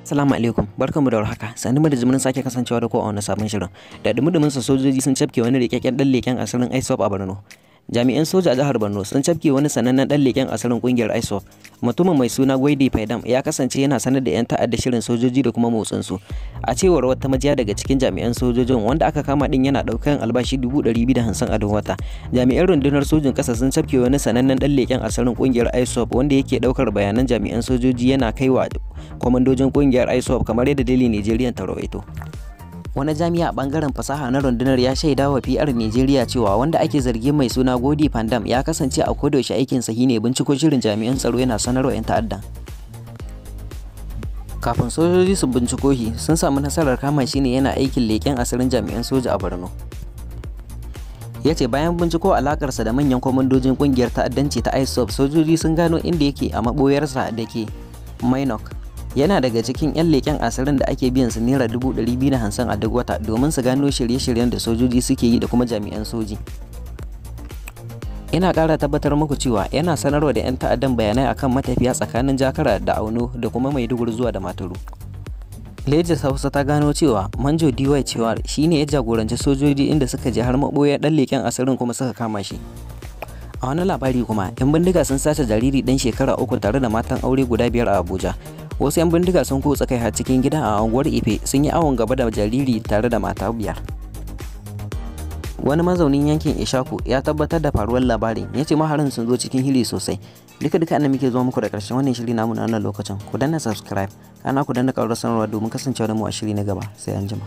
Assalamu alaikum, barkanmu da warhaka. Sannu mu da jimirin sake kasancewa da ku a wani sabon shirin. Da dumi sa sojoji sun cafke wani rikakken dan leken asirin ISWAP a Borno. Jami'an soja a jihar Borno sun cafke wani sanannen dan leken asirin kungiyar ISWAP. Mutumin mai suna Gwaidi Faidam ya kasance yana sanar da 'yan ta'adda shirin sojoji da kuma motsin su. A cewar wata majiya daga cikin jami'an sojojin, wanda aka kama din yana daukan albashi 250,000 a duk wata. Jami'an rundunar sojin kasa sun cafke wani sanannen dan leken asirin kungiyar ISWAP wanda yake daukar bayanan jami'an sojoji yana kaiwa kwamandojin kungiyar ISWAP, kamar yadda Daily Nigerian ta rawaito. Wani jami'a a bangaren fasaha na rundunar ya shaida wa PR Nigeria cewa wanda ake zargi mai suna Godi Pandam ya kasance a kodayaushe aikin sa shine binciko shirin jami'an tsaro yana sanarwa 'yan ta'adda. Kafin sojoji su binciko shi, sun samu nasarar kama shi ne yana aikin leƙen asirin jami'an soja a Borno. Ya ce bayan binciko alakarsa da manyan kwamandojin kungiyar ta'addanci ta ISWAP, sojoji sun gano inda yake a maboyarsa da ke Mainok. Yana daga cikin 'yan leƙen asirin da ake biyan su naira 250,000 a duk wata domin su gano shirye-shiryen da sojoji suke yi da kuma jami'an soji. Ina ƙara tabbatar muku cewa yana sanarwa da 'yan ta'addan bayanai akan matafiya tsakanin Jakara da Auno da kuma Maiduguri zuwa da Maturu. Legis Hausa ta gano cewa Manjo DY cewa shi ne ya jagoranci sojoji inda suka je har maɓoyar ɗan leƙen asirin kuma suka kama shi. A wani labari kuma, 'yan bindiga sun sace jariri ɗan shekara 3 tare da matan aure guda 5 a Abuja. Wasu 'yan bindiga sun kutsa kai har cikin gida a unguwar Ife, sun yi awon gaba da jariri tare da mata 5. Wani mazaunin yankin Ishaku ya tabbatar da faruwar labarin, ya ce maharin sun zo cikin hili sosai. Duka duka annan muke zuwa muku da ƙarshen wannan shiri namu na wannan lokacin. Ku danna subscribe, kana ku danna ƙararrawar sanarwa domin kasancewa da mu a shiri na gaba. Sai anjima.